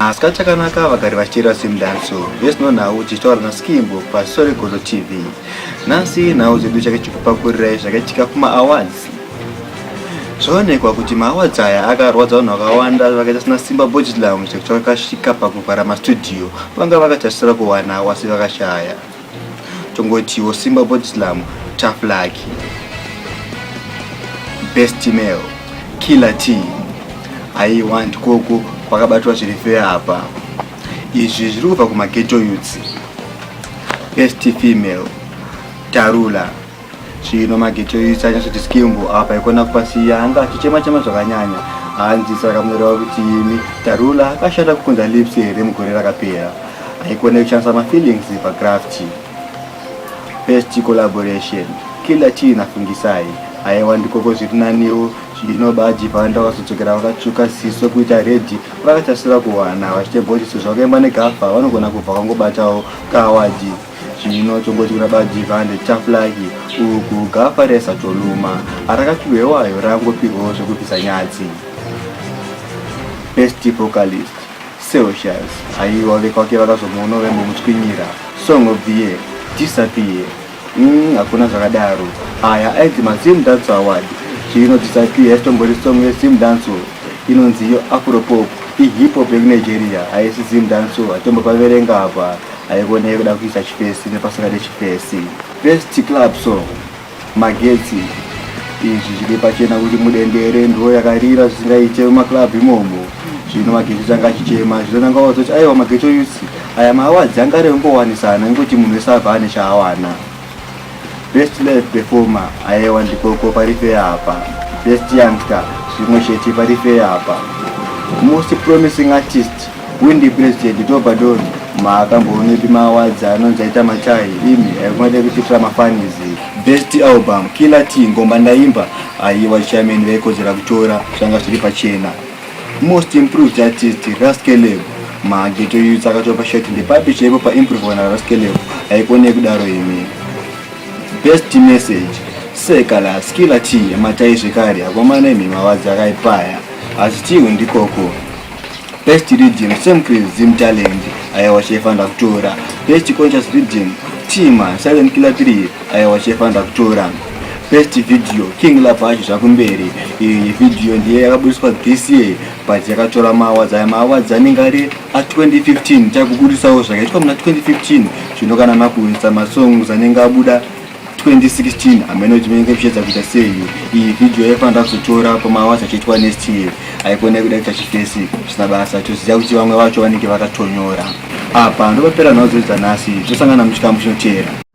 Masikati chakanaka vagari vachiteerera Zimdanso vesino nhau tichitaura naSkimbo paSore Godo TV. Nhasi nhau dzedu chake chikupakurirai zvakaitika kumaawards. Zvaonekwa kuti maawards aya akarwadza vanhu vakawanda vakaita sina Simba Bojislam zvekuti vakasvika pakuvhara mastudio vanga vakatarisira kuwana wasi vakashaya. Tongotiwo Simba Body Slam, Tough Lucky. Best Male, Killer T. Aiwa ndikoko kwakabatwa zviri fair apa. Izvi zviri kubva kumaghetto youths. Best Female, Tarula. Zvino maghetto youths anyatsoti Skimbo apa ikona kupasiya anga achichema chema zvakanyanya. Hanzi saka munoreva kuti imi Tarula akashanda kukunza lips here mugore rakapera. Haikone kushandisa mafeelings pacraft. Best collaboration Killer T naFungisai. Aiwa ndikoko zviri naniwo zvino baji pavanda vakazodzokera vakatsvuka ziso kuita ready vakatasira kuwana vachitemba kuti sezvo vakaimba negafa vanogona kubva vangobatawo kaawadi zvino tongoti kuna baji vande tough lucky uku gafa resatoluma arakapihwewayo rangopihwawo zvekubvisa nyadzi. Best vocalist Celsius aiwa vekwake vakazomuona vembomutswinyira song of the year disappear hakuna zvakadaro aya ainzi mazim dance award zvino disappear yaitombori song yezim dance inonzi iyo afropop ihip hop yekunigeria haisi zim dance hatombopaverenga apa haikone kuda kuisa chifesi nepasingade chifesi. Best club song Magetsi. Izvi zviri pachena kuti mudendere ndo yakarira zvisingaite mumaclub imomo. Zvino magetsi anga achichema zvino nanga wazoti aiwa magetsi youths aya maawards anga ari engowanisana ingoti munhu wese abva ane chaawana. Best live performer aiwa ndikoko pari fair apa. Best youngster zvimwe chete pari fair apa. Most promising artist Windy President Tobadon makamboonepi maawards anonzi aita machai imi aikumade kutiitira mafanizi. Best album Killer T ngoma ndaimba aiwa chairman vaikodzera kutora zvanga zviri pachena. Most improved artist Ras Caleb mageto youths akatopa shoti ndepapi chaipo paimprove na Ras Caleb haikone kudaro imi. Best message Sekala Killer T matai zvekare akomana imi mawadzi akaipaya asi tiwe ndikoko. Best Riddim Sam Chris Zim Talent aiwa chaifanira kutora. Best Conscious Riddim Tima Silent Killer 3 aiwa chaifanira kutora. Best Video King Lavash zvakumberi. Iyi video ndiye yakabudiswa this year but yakatora maawards aya maawards anenge ari a 2015 chakubudisawo zvakaitwa muna 2015 zvino kana makuunza masongs anenge abuda 2016 hameno kuti munenge muchiedza kuita sei. Iyi video yaifanira kuzotora pamaawards achiitwa next year haikona kuda kuita chifesi zvisina basa toziva kuti vamwe vacho vanenge vakatonyora. Apa ndopapera nhau dzedu dzanhasi tosangana muchikamu chinoteera.